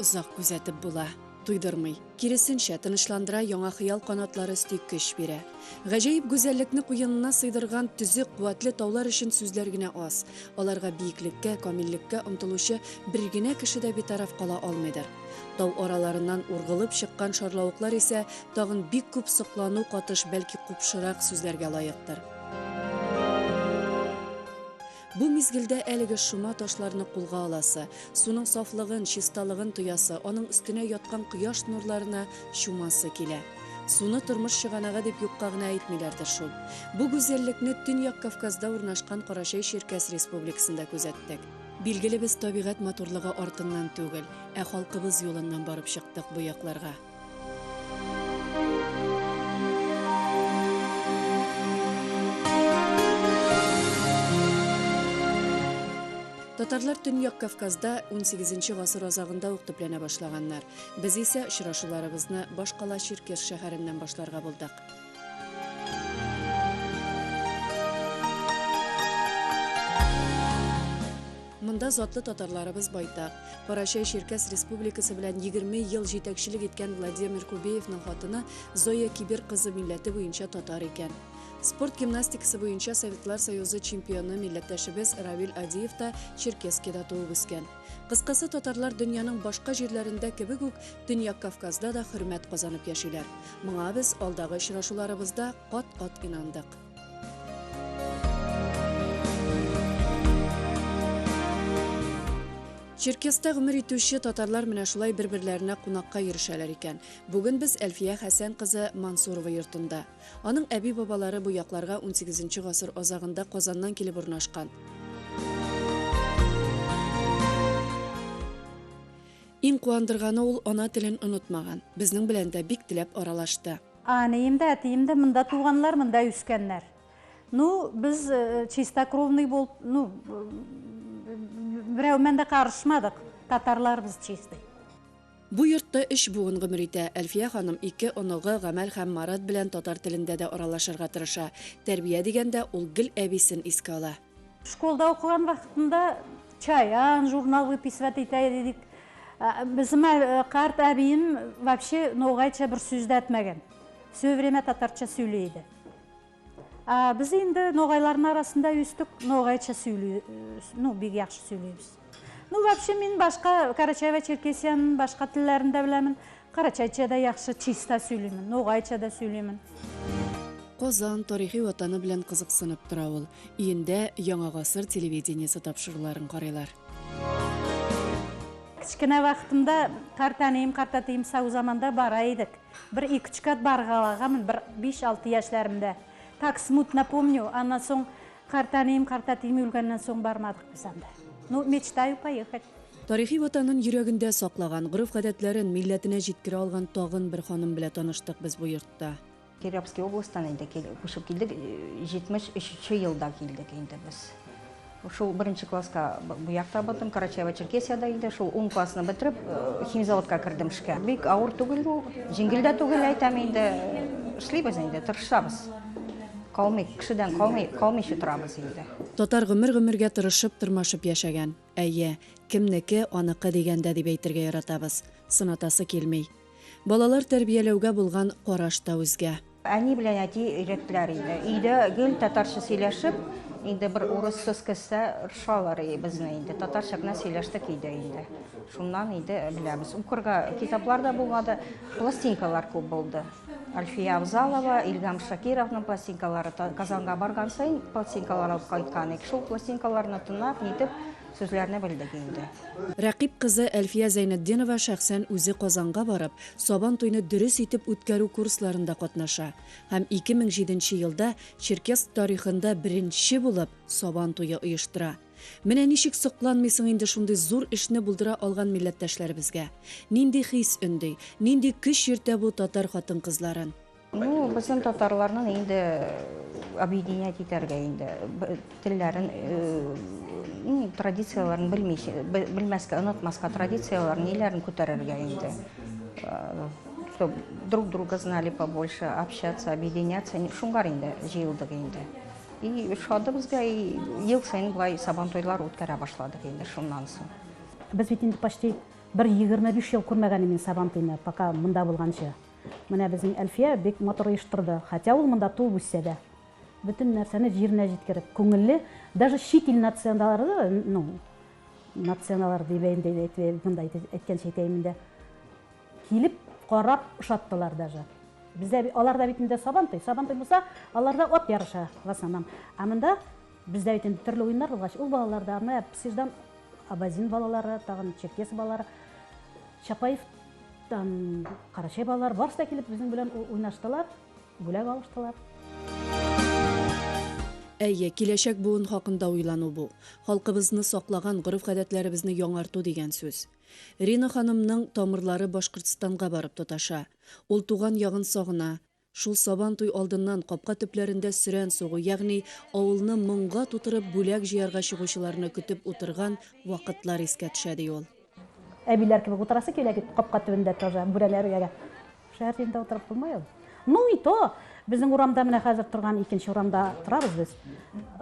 озак күзәтеп була. Туйдырмый. Киресенчә, тынычландыра, яңа хыял канатлары өсти, көч бирә. Гаҗәеп гүзәллекне куенына сыйдырган төзек, куәтле таулар өчен сүзләр генә аз. Аларга биеклеккә, камиллеккә омтылучы бер генә кеше дә битараф кала алмыйдыр. Тау араларыннан ургылып чыккан шарлавыклар исә тагын бик күп соклану катыш, бәлки купшырак сүзләргә лаектыр. Бу мизгелдә әлеге шома ташларны кулга аласы, суның сафлыгын, чисталыгын тоясы, аның өстенә яткан кояш нурларына чумасы килә. Суны тормыш чыганагы дип юкка гына әйтмиләрдер шул. Бу гүзәллекне Төньяк Кавказда урнашкан Карачай-Чиркәс республикасында күзәттек. Билгеле, без табигать матурлыгы артыннан түгел, ә халкыбыз юлыннан барып чыктык бу якларга. Татарлар Төньяк Кавказда 18 гасыр азагында ук төпләнә башлаганнар. Без исә очрашуларыбызны башкала Черкес шәһәреннән башларга булдык. Монда затлы татарларыбыз байтак. Карачай-Чиркәс республикасы белән 20 ел җитәкчелек иткән Владимир Кубеевның хатыны Зоя Кибер кызы милләте буенча татар икән. Спорт гимнастикасы буенча Советлар Союзы чемпионы милләттәшебез Равил Адиев та Черкесскида туып үскән. Кыскасы, татарлар дөньяның башка җирләрендә кебек үк Төньяк Кавказда да хөрмәт казанып яшиләр. Моңа без алдагы очрашуларыбызда кат-кат инандык. Черкесста гомер итүче татарлар менә шулай бер-берләренә кунакка йөрешәләр икән. Бүген без Әлфия Хәсән кызы Мансурова йортында. Аның әби-бабалары бу якларга 18 гасыр азагында Казаннан килеп урнашкан. Иң куандырганы ул ана телен онытмаган. Безнең белән дә бик теләп аралашты. Әнием дә, әтием дә монда туганнар, монда үскәннәр. Ну, без чистокровный булып, ну, берәү белән дә карышмадык. Татарлар без чистый. Бу йортта өч буын гомер итә. Әлфия ханым ике оныгы Гамәл һәм Марат белән татар телендә дә аралашырга тырыша. Тәрбия дигәндә, ул гел әбисен искә ала. Школда укыган вакытында Чаян журнал выписывать итә идек. Безнең карт әбием вообще ногайча бер сүз дә әйтмәгән. Все время татарча сөйли иде. Ә без инде ногайларның арасында үстек, ногайча сөйли, ну, бик яхшы сөйлибез. Ну, вообще мин башка Карачаево-Черкесиянең башка телләрен дә беләмен. Карачайча да яхшы, чиста сөйлимен, ногайча да сөйлимен. Казан, тарихи ватаны белән кызыксынып тора ул. Өендә Яңа гасыр телевидениесе тапшыруларын карыйлар. Кечкенә вакытымда картәнием, картәтием сау заманда бара идек. Бер ике-өч кат баргалаганмын, бер биш-алты яшьләремдә. Так смутно помню, аннан соң картәнием, картәтием үлгәннән соң бармадык без анда. Ну, мечтаю поехать. Тарихи ватанын йөрәгендә саклаган, гореф-гадәтләрен милләтенә җиткерә алган тагын бер ханым белә таныштык без бу йортта. Кировский областьтан инде күчеп килдек, 73 нче елда килдек инде без. Шул беренче класска бу якта бардым, Карачаево-Черкесиядә инде, шул ун классны бетереп, химзаводка кердем эшкә. Бик авыр түгел ул, җиңел дә түгел әйтәм инде. Эшлибез инде, тырышабыз. Калмый, кешедән калмый, калмыйча торабыз инде. Татар гомер-гомергә тырышып-тырмашып яшәгән. Әйе, кемнеке, аныкы дигәндә дип әйтергә яратабыз. Сынатасы килми. Балалар тәрбияләүгә булган караш та үзгә. Әни белән әти өйрәттеләр инде. Өйдә гел татарча сөйләшеп, инде бер урыс сүз керсә, орышалар безне инде. Татарча гына сөйләштек өйдә инде. Шуннан инде беләбез. Укырга китаплар да булмады, пластинкалар күп булды. Альфия Авзалова, Илгам Шакировның пластинкалары. Казанга барган саен пластинкалар алып кайткан идек. Шул пластинкаларны тыңлап, нитеп, Сүзләрне белдек инде. Рәкыйп кызы Әлфия Зәйнетдинова шәхсән үзе Казанга барып, Сабан туйны дөрес итеп үткәрү курсларында катнаша һәм 2007 нче елда Черкесск тарихында беренче булып Сабан туе оештыра. Менә ничек сокланмыйсың инде шундый зур эшне булдыра алган милләттәшләребезгә! Нинди хис өнди, нинди көч йөртә бу татар хатын-кызларын! Ну, безнең татарларның инде объединять итәргә инде телләрен, ну, традицияләрен белмичә, белмәскә, онытмаска традицияләрен, ниләрен күтәрергә инде. Чтоб друг друга знали побольше, общаться, объединяться. Шуңар инде җыелдык инде. И ошады безгә, и ел саен болай сабантуйлар үткәрә башладык инде шуннан соң. Без бит инде почти Бер 25 ел күрмәгән идем мин Сабантуйны, пока монда булганчы. Менә безнең Әлфия бик матур оештырды. Хотя ул монда туып үссә дә. Бөтен нәрсәне җиренә җиткереп, күңелле, даже чит ил националары, ну, националар дип инде монда әйткәнчә әйтәем инде. Килеп, карап, ошаттылар даже. Бездә аларда бит инде Сабантуй, Сабантуй булса, аларда ат ярыша в основном. Ә монда бездә бит инде төрле уеннар булгач, ул балаларда менә Псиждан Абазин балалары, тагын Черкес балалары, Чапаевтан Карачай балалары, барысы да килеп безнең белән уйнаштылар, бүләк алыштылар. Әйе, киләчәк буын хакында уйлану бу. Халкыбызны саклаган гореф-гадәтләребезне яңарту дигән сүз. Рина ханымның тамырлары Башкортстанга барып тоташа. Ул туган ягын сагына, Шул Сабан туй алдыннан капка төпләрендә сөрән сугу, ягъни авылны моңга тутырып бүләк җыярга чыгучыларны көтеп утырган вакытлар искә төшә, ди ул. Әбиләр кебек утырасы килә бит капка төбендә тоже бүрәнә эргәгә. Шәһәр җирендә утырып булмый ул. Ну и то, безнең урамда менә хәзер торган икенче урамда торабыз без.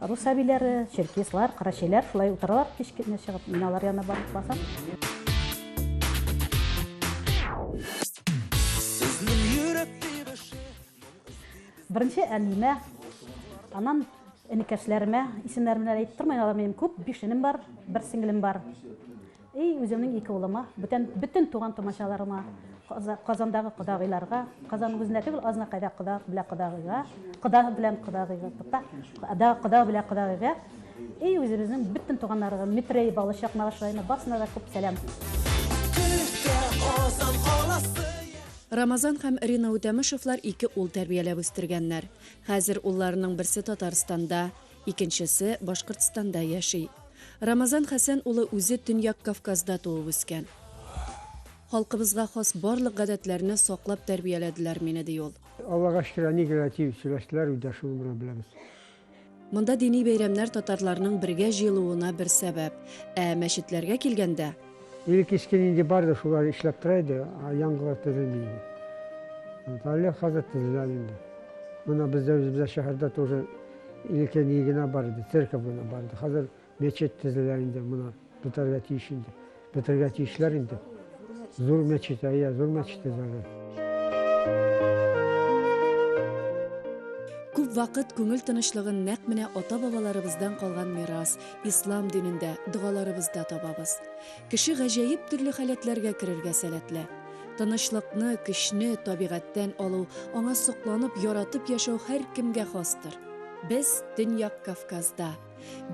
Рус әбиләре, черкеслар, карачайлар шулай утыралар кич кенә чыгып. Мин алар янына барып басам. Беренче әниемә, аннан энекәшләремә, исемнәрен белән әйтеп тормыйм, алар минем күп, биш энем бар, бер сеңлем бар. И үземнең ике улыма, бүтән бөтен туган тумачаларыма, Казандагы кодагыйларга, Казанның үзендә түгел, Азнакайда кода белән кодагыйга, кода белән кодагыйга, тукта, да, кода белән кодагыйга, и үзебезнең бөтен туганнарга, Метрәй, Балы Чакмагыш районы, барысына да күп сәлам. Рамазан һәм Рина Үтәмешевлар ике ул тәрбияләп үстергәннәр. Хәзер улларының берсе Татарстанда, икенчесе Башкортстанда яши. Рамазан Хәсән улы үзе Төньяк Кавказда туып үскән. Халкыбызга хас барлык гадәтләрне саклап тәрбияләделәр мине, ди ул. Аллага шөкер, әни генә дип сөйләштеләр, өйдә шуны гына беләбез. Монда дини бәйрәмнәр татарларның бергә җыелуына бер сәбәп. Ә мәчетләргә килгәндә. Элек иске нинди бар иде, шулар эшләп тора иде, ә яңгылар төзелми иде. Вот, әле хәзер төзелә инде. Менә бездә үзебездә шәһәрдә тоже элекке ни генә бар иде, церковь генә бар иде. Хәзер мәчет төзелә инде, менә бетәргә тиеш инде. Бетәргә тиешләр инде. Зур мәчет, әйе, зур мәчет төзелә. Күп вакыт күңел тынычлыгын нәкъ менә ата-бабаларыбыздан калган мирас, ислам динендә, догаларыбызда табабыз. Кеше гаҗәеп төрле халәтләргә керергә сәләтле. Тынычлыкны, көчне табигатьтән алу, аңа сокланып, яратып яшәү һәркемгә хастыр. Без Төньяк Кавказда.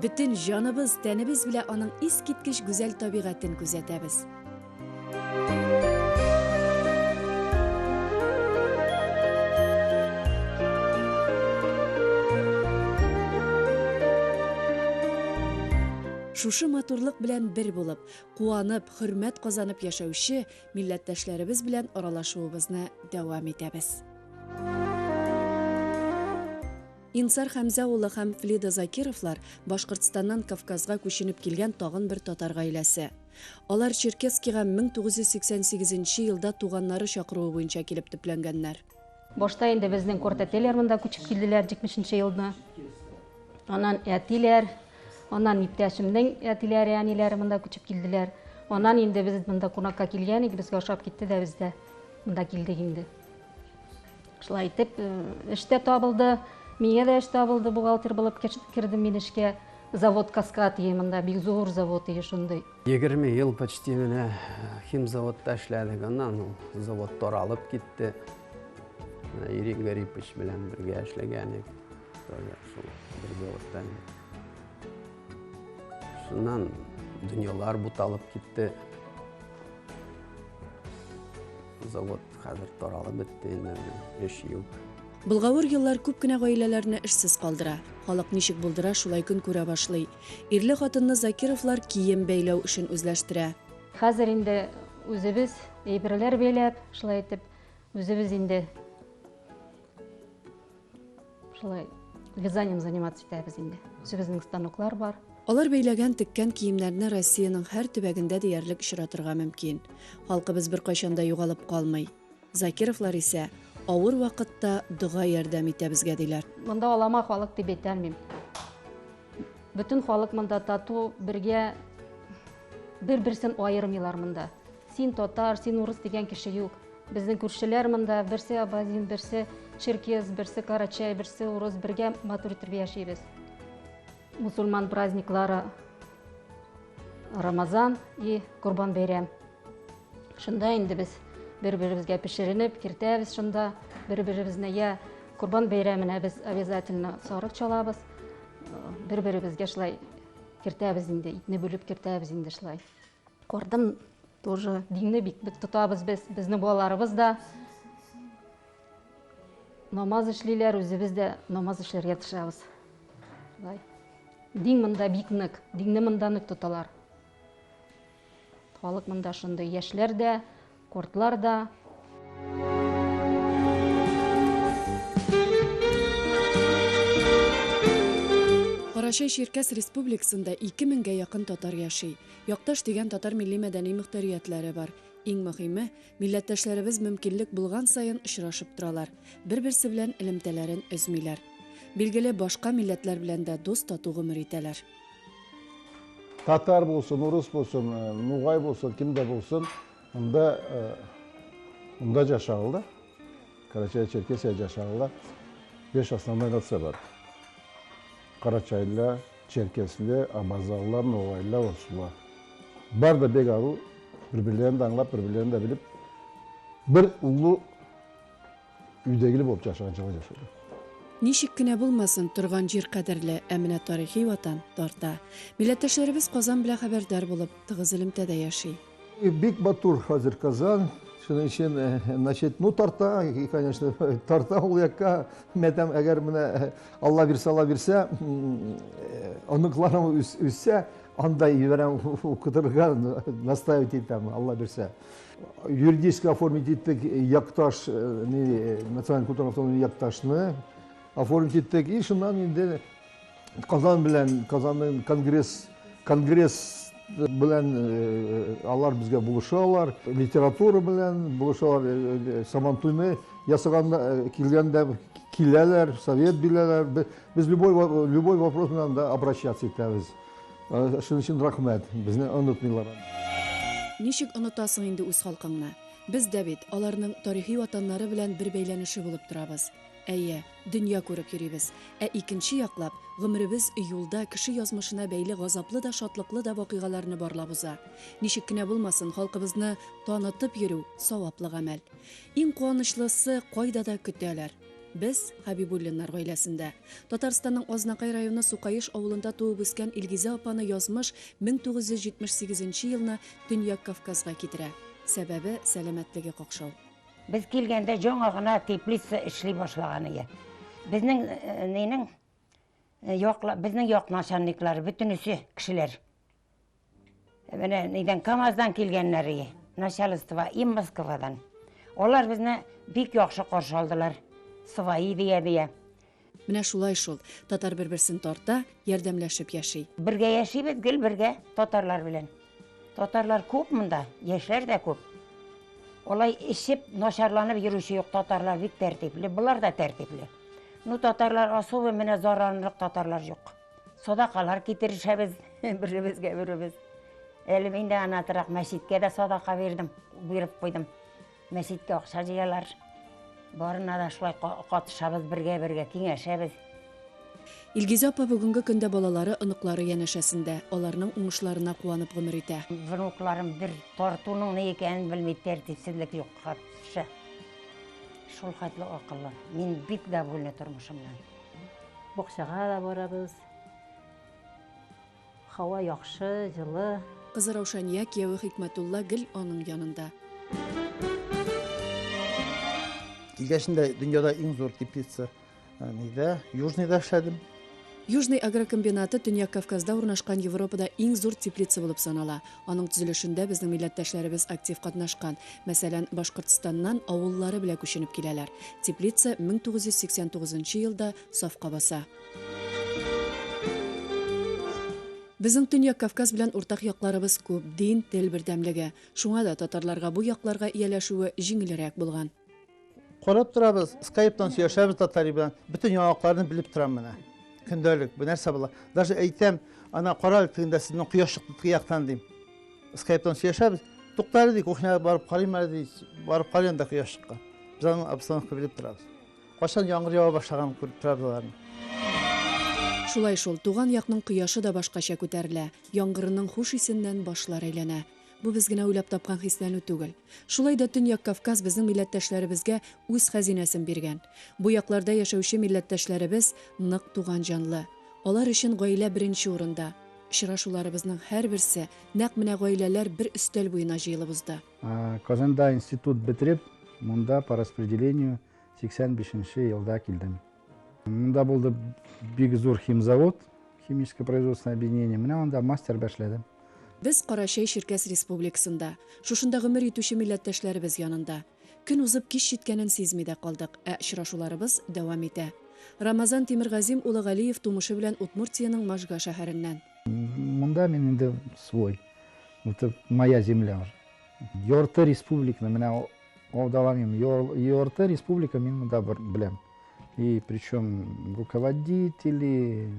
Бөтен җаныбыз, тәнебез белән аның искиткеч гүзәл табигатен күзәтәбез. Шушы матурлык белән бер булып, куанып, хөрмәт казанып яшәүче милләттәшләребез белән аралашуыбызны дәвам итәбез. Инсар Хәмзә улы һәм Флида Закировлар Башкортстаннан Кавказга күченеп килгән тагын бер татар гаиләсе. Алар Черкесскига 1988 нче елда туганнары чакыруы буенча килеп төпләнгәннәр. Башта инде безнең картәтиләр монда күчеп килделәр 70 нче елны. Аннан әтиләр, аннан иптәшемнең әтиләре, әниләре монда күчеп килделәр. Аннан инде без монда кунакка килгән идек, безгә ошап китте дә без дә монда килдек инде. Шулай итеп, эш тә табылды. Миңа да эш табылды, бухгалтер булып кердем мин эшкә. Завод Каскад ие монда, бик зур завод ие шундый. 20 ел почти менә химзаводта эшләдек. Аннан ул завод таралып китте. Ирек Гарипович белән бергә эшләгән идек. Тоже шул бер заводта. Шуннан дөньялар буталып китте. Завод хәзер таралып бетте инде, эш юк. Болгавыр еллар күп кенә гаиләләрне эшсез калдыра. Халык ничек булдыра, шулай көн күрә башлый. Ирле-хатынлы Закировлар кием бәйләү эшен үзләштерә. Хәзер инде үзебез әйберләр бәйләп, шулай итеп, үзебез инде Шулай вязанием заниматься итәбез инде. Үзебезнең станоклар бар. Алар бәйләгән, теккән киемнәрне Россиянең һәр төбәгендә диярлек очратырга мөмкин. Халкыбыз беркайчан да югалып калмый. Закировлар исә, авыр вакытта дога ярдәм итә безгә, диләр. Монда алама халык дип әйтә алмыйм. Бөтен халык монда тату, бергә, бер-берсен аермыйлар монда. Син татар, син урыс дигән кеше юк. Безнең күршеләр монда, берсе абазин, берсе черкес, берсе карачай, берсе урыс, бергә матур итеп яшибез. Мусульман праздниклары Рамазан и Корбан бәйрәм. Шунда инде без бер-беребезгә пешеренеп кертәбез шунда бер-беребезне я Корбан бәйрәменә без обязательно сарык чалабыз. Бер-беребезгә шулай кертәбез инде, итне бүлеп кертәбез инде шулай. Кардым тоже динне бик бик тотабыз без, безнең балаларыбыз да намаз эшлиләр, үзебез дә намаз эшләргә тырышабыз. Шулай. Дин монда бик нык, динне монда нык тоталар. Халык монда шундый, яшьләр дә, кортлар да. Карачай-Чиркәс республикасында 2000 гә якын татар яши. Якташ дигән татар милли-мәдәни мөхтәриятләре бар. Иң мөһиме, милләттәшләребез мөмкинлек булган саен очрашып торалар, бер-берсе белән элемтәләрен өзмиләр. Билгеле, башка милләтләр белән дә дус-тату гомер итәләр. Татар булсын, урыс булсын, нугай булсын, кем дә булсын, монда монда жашагыла. Карачай-Черкесия жашагыла. Беш основной нация бар. Карачайлар, черкеслер, абазалар, ногайлар, орусулар. Бар да бек ару, бир-бирлерин да аңлап, бир-бирлерин да билип, бир улуу үйдөгүлө болуп жашаган жашоо жашайт. Ничек кенә булмасын, торган җир кадерле, ә менә тарихи ватан тарта. Милләттәшләребез Казан белән хәбәрдар булып, тыгыз элемтәдә яши. Бик матур хәзер Казан. Шуның өчен, значит, ну тарта, и, конечно, тарта ул якка. Мәтәм, әгәр менә Алла бирсә, Алла бирсә, оныкларым үссә, анда җибәрәм укытырга, настаивать итәм, Алла бирсә. Юридически оформить иттек якташ, националь культура автономия якташны оформить иттек. И шуннан инде Казан белән, Казанның конгресс белән алар безгә булышалар, литература белән булышалар, Сабантуйны ясаганда килгәндә киләләр, совет бирәләр. Без любой вопрос белән дә обращаться итәбез. Шуның өчен рәхмәт, безне онытмыйлар. Ничек онытасың инде үз халкыңны? Без дә бит аларның тарихи ватаннары белән бер бәйләнеше булып торабыз. Әйе, дөнья күреп йөрибез. Ә икенче яклап, гомеребез юлда кеше язмышына бәйле газаплы да, шатлыклы да вакыйгаларны барлап уза. Ничек кенә булмасын, халкыбызны танытып йөрү саваплы гамәл. Иң куанычлысы, кайда да көтәләр. Без Хабибуллиннар гаиләсендә. Татарстанның Азнакай районы Сукаеш авылында туып үскән Илгизә апаны язмыш 1978 елны Төньяк Кавказга китерә. Сәбәбе сәламәтлеге какшау. Без килгәндә яңа гына теплица эшли башлаган иде. Безнең нинең якла, безнең як начальниклары бөтенесе кешеләр. Менә нидән КАМАЗдан килгәннәр иде. Начальство и Москвадан. Алар безне бик яхшы каршы алдылар. Свои дия дия. Менә шулай шул. Татар бер-берсен тарта, ярдәмләшеп яши. Бергә яшибез, гел бергә татарлар белән. Татарлар күп монда, яшьләр дә күп. Алай эчеп, начарланып йөрүче юк, татарлар бик тәртипле, болар да тәртипле. Ну, татарлар особо менә зарланырлык татарлар юк. Садакалар китерешәбез беребезгә беребез. Әле мин дә анатрак мәчеткә дә садака бирдем, биреп куйдым. Мәчеткә акча җыялар. Барына да шулай катышабыз, бергә-бергә киңәшәбез. Илгизә апа бүгенге көндә балалары, оныклары янәшәсендә, аларның уңышларына куанып гомер итә. Внукларым бер тартуның ни икәнен белми, тәртипсезлек юк хатшы. Шул хәтле акыллы. Мин бик довольна тормышымнан. Бакчага да барабыз. Һава яхшы, җылы. Кызы Раушания, кияве Хикмәтулла гел аның янында. Килгәчендә дөньяда иң зур теплица нидә, Южныйда эшләдем. Южный агрокомбинаты Төньяк Кавказда урнашкан Европада иң зур теплица булып санала. Аның төзелешендә безнең милләттәшләребез актив катнашкан. Мәсәлән, Башкортстаннан авыллары белән күченеп киләләр. Теплица 1989 елда сафка баса. Безнең Төньяк Кавказ белән уртак якларыбыз күп, дин, тел бердәмлеге. Шуңа да татарларга бу якларга ияләшүе җиңелрәк булган. Карап торабыз, скайптан сөйләшәбез татар белән. Бөтен яңалыкларны белеп торам менә. Көндәлек, бу нәрсә була. Даже әйтәм, ана кара әле тегендә сезнең кояш чыкты теге яктан дим. Скайптан сөйләшәбез. Тукта әле, ди, кухняга барып карыйм әле, ди. Барып карый анда кояш чыккан. Без аның обстановка белеп торабыз. Кайчан яңгыр ява башлаганын күреп торабыз аларны. Шулай шул, туган якның кояшы да башкача күтәрелә, яңгырының хуш исеннән башлар әйләнә. Бу без генә уйлап тапкан хисләнү түгел. Шулай да Төньяк Кавказ безнең милләттәшләребезгә үз хәзинәсен биргән. Бу якларда яшәүче милләттәшләребез нык туган җанлы. Алар өчен гаилә беренче урында. Очрашуларыбызның һәрберсе нәкъ менә гаиләләр бер өстәл буена җыелып узды. Казанда институт бетереп, монда по распределению 85 нче елда килдем. Монда булды бик зур химзавод, химическое производственное объединение. Менә анда мастер бәшләдем. Без Карачай-Чиркәс республикасында, шушында гомер итүче милләттәшләребез янында. Көн узып кич җиткәнен сизми дә калдык, ә очрашуларыбыз дәвам итә. Рамазан Тимергазим улы Галиев тумышы белән Удмуртиянең Можга шәһәреннән. Монда мин инде свой. Это моя земля уже. Ярты республиканы менә алдаламыйм. Ярты республика мин монда беләм. И причем руководители,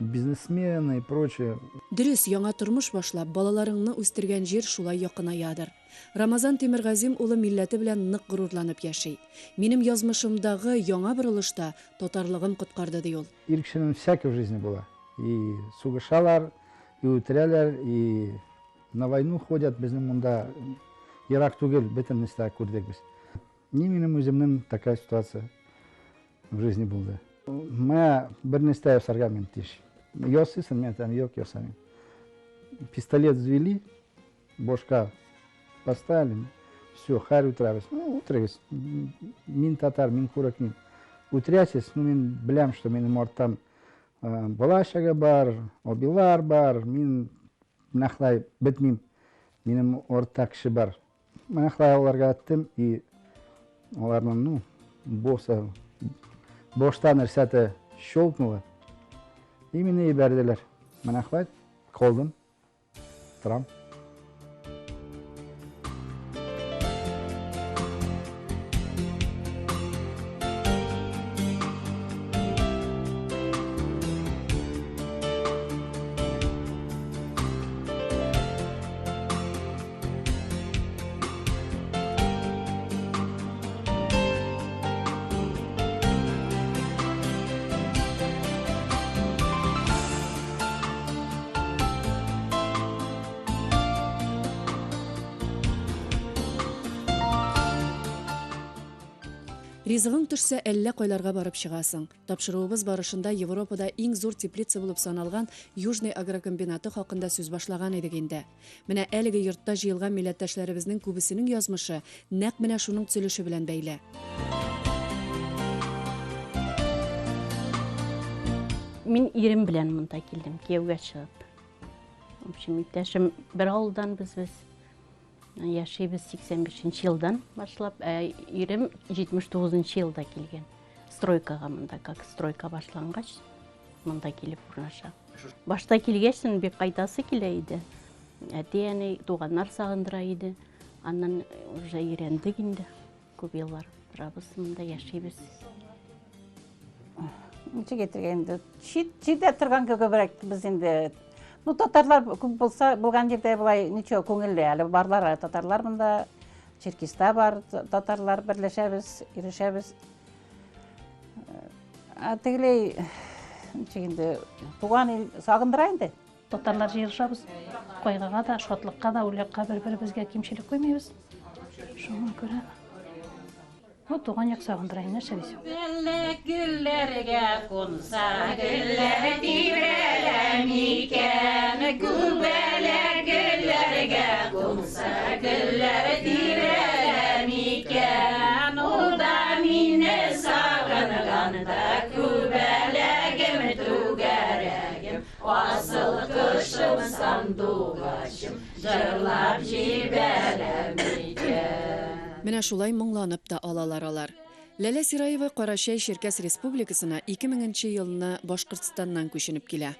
бизнесмены и прочее. Дөрес, яңа тормыш башлап, балаларыңны үстергән җир шулай якынаядыр. Рамазан Тимергазим улы милләте белән нык горурланып яши. Минем язмышымдагы яңа борылышта татарлыгым коткарды, ди ул. Ир кешенең всякое в жизни була. И сугышалар, и үтерәләр, и на войну ходят. Безнең монда ерак түгел, бөтен нәрсә күрдек без. Ни минем үземнең такая ситуация в жизни булды. Менә бер нәрсә ясарга мин тиеш. Ясыйсың, мин әйтәм, юк, ясамыйм. Пистолет взвели, башка поставили, все, хәр үтерәбез. Ну, үтерегез. Мин татар, мин курыкмыйм. Үтерәсез, ну, мин беләм, что минем арттан бала-чага бар, абилар бар, мин менә шулай бетмим. Минем артта кеше бар. Менә шулай аларга әйттем, и аларның, ну, боса, башта нәрсә-то щелкнуло. И мине җибәрделәр. Менә шулай калдым. Торам. Ризыгың төшсә, әллә кайларга барып чыгасың. Тапшыруыбыз барышында Европада иң зур теплица булып саналган Южный агрокомбинаты хакында сүз башлаган идек инде. Менә әлеге йортта җыелган милләттәшләребезнең күбесенең язмышы нәкъ менә шуның төзелеше белән бәйле. Мин ирем белән монда килдем, кияүгә чыгып. В общем, иптәшем бер авылдан без без. Яшибез 85 нче елдан башлап, ә ирем 79 нчы елда килгән. Стройкага монда, как стройка башлангач, монда килеп урнаша. Башта килгәч, бик кайтасы килә иде. Әти-әни, туганнар сагындыра иде. Аннан уже өйрәндек инде. Күп еллар торабыз монда, яшибез. Ничек әйтергә инде? Чит җирдә торган күбрәк без инде. Ну, татарлар күп булса, булган җирдә болай ничего, күңелле. Әле барлар, әле татарлар монда, Черкиста бар, татарлар берләшәбез, йөрешәбез. Ә тегеләй, ничек инде, туган ил сагындыра инде. Татарлар җыелышабыз. Кайгыга да, шатлыкка да, үләккә бер-беребезгә кимчелек куймыйбыз. Шуңа күрә Ну, туган як сагындыра инде, нәрсә дисең. Күбәләк гөлләргә кунса, гөлләр тибрәлә микән? Күбәләк гөлләргә кунса, гөлләр тибрәлә микән? Ул да мине сагынганда, күбәләгем, түгәрәгем, Асыл кошым, сандугачым, җырлап җибәрә микән? Менә шулай моңланып та алалар алар. Ләлә Сираева Карачай-Чиркәс Республикасына 2000 нче елны Башкортстаннан күченеп килә.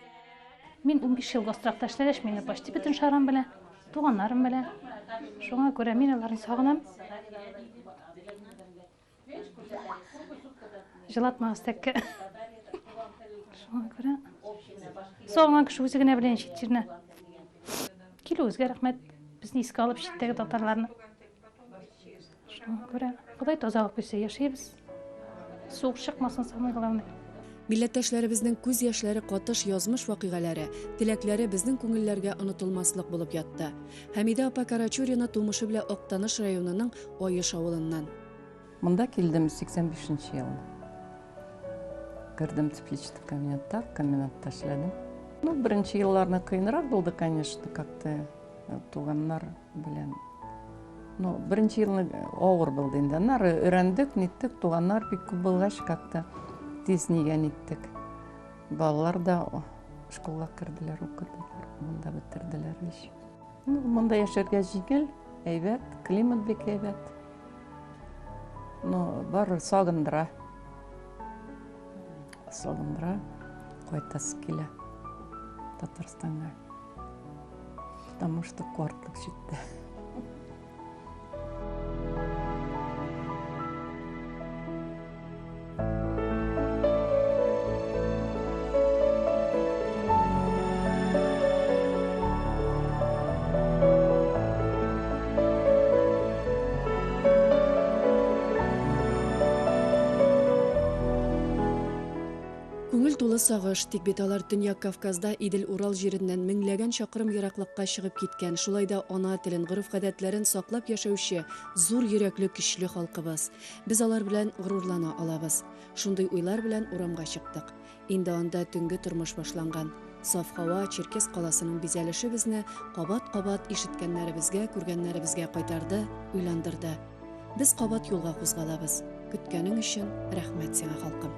Мин 15 ел гострахта эшләгәч, мине почти бөтен шарам белә, туганнарым белә. Шуңа күрә мин аларны сагынам. Җылатмагыз тәккә. Шуңа күрә сагынган кеше үзе генә белә чит җирне. Килүегезгә рәхмәт. Безне искә алып читтәге татарларны. Шуңа күрә Ходай тазалык бирсә яшибез. Сугыш чыкмасын, самое главное. Милләттәшләребезнең күз яшьләре катыш язмыш вакыйгаләре, теләкләре безнең күңелләргә онытылмаслык булып ятты. Хәмидә апа Карачурина тумышы белән Актаныш районының Аеш авылыннан. Монда килдем 85 нче елны. Кердем тепличный комбинатта, комбинатта эшләдем. Ну, беренче елларны кыенрак булды, конечно, как-то э, туганнар белән. Ну, беренче елны авыр булды инде. Аннары өйрәндек, ниттек, туганнар бик күп булгач, как-то тиз нигә ниттек. Балалар да школга керделәр, укыдылар, монда бетерделәр ич. Ну, монда яшәргә җиңел, әйбәт, климат бик әйбәт. Ну, барыбер сагындыра. Сагындыра, кайтасы килә Татарстанга. Потому что картлык җитте. Күңел тулы сагыш, тик бит алар Төньяк Кавказда Идел-Урал җиреннән меңләгән чакрым ераклыкка чыгып киткән, шулай да ана телен, гореф-гадәтләрен саклап яшәүче зур йөрәкле көчле халкыбыз. Без алар белән горурлана алабыз. Шундый уйлар белән урамга чыктык. Инде анда төнге тормыш башланган. Саф һава, Черкес каласының бизәлеше безне кабат-кабат ишеткәннәребезгә, күргәннәребезгә кайтарды, уйландырды. Без кабат юлга кузгалабыз. Көткәнең өчен рәхмәт сиңа, халкым.